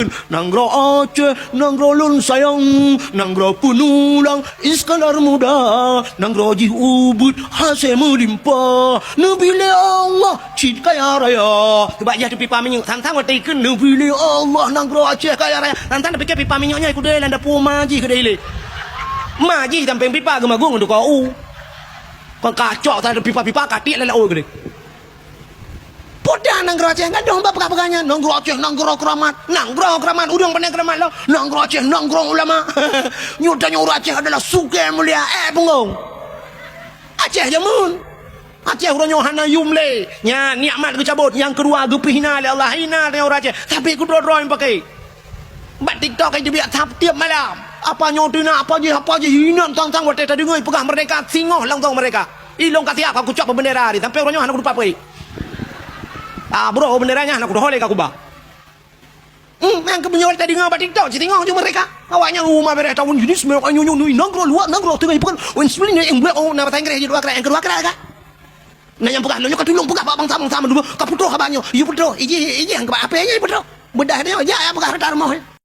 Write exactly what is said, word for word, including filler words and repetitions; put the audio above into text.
Nanggroe Aceh, nanggroe lôn sayang, nanggroe peunulang Iskandar Muda, nanggroe jih ubit hase meulimpah, neubi lé Allah cit kaya raya. Bak jih teupipa minyeuk, sang-sang watèe ikheun neubi lé Allah nanggroe Aceh kaya raya. Sang-sang tapike pipa minyeuk nyan kudeh lam dapu ma jih keudeh ilèe. Ma jih sampéng pipa geumagong ngon tukang u. Kon kacok sa pipa-pipa ka tiek lam laôt keudeh. Peue nanggroe Aceh gadôh bak peugah-peugah nyan, nanggroe Aceh nanggroe keuramat, nanggroe keuramat, ureueng pandai keuramat lom, nanggroe Aceh nanggroe ulama. Nyoe tanyoe ureueng Aceh adalah sugeh mulia, eh, punggong. Aceh jameun. Aceh uroe nyoe hana yum lé. Nyan nikmat geucabot, nyang keudua geupeuhina lé Allah, hina tanyoe ureueng Aceh. Tapi keudroe-droe nyang paké. Bak TikTok ka jibiak sab tiep malam. Apa nyoe teunak, apa jih, apa jih, inan sang-sang watèe tadeungoe peugah merdeka, singoh langsong merdeka. Ilôn ka siap, ka kucok bak bendera tadi, sampai uroe nyoe hana kutupat peuet. Ah, bro, bendera nyan hana kudoh lé ka kuba. Hmm, nyang keu meunyoe tadeungoe bak TikTok, singoh ju merdeka. Awak nyan uma bereh tahun jenis, nyoe nyoe nanggroe luwa, nanggroe teungoh ipeugah. Wen suli nyoe yang buat, oh, na bahasa Inggris je dua kali, yang kedua kali ka. Na nyang peugah, nyoe ka tulông peugah bak bansa-bansa mandum, ka putôh haba nyoe. Yu putôh, iji, iji nyang keu bak ape nyoe putôh. Beudah nyoe, jak ya peugah rata rumoh.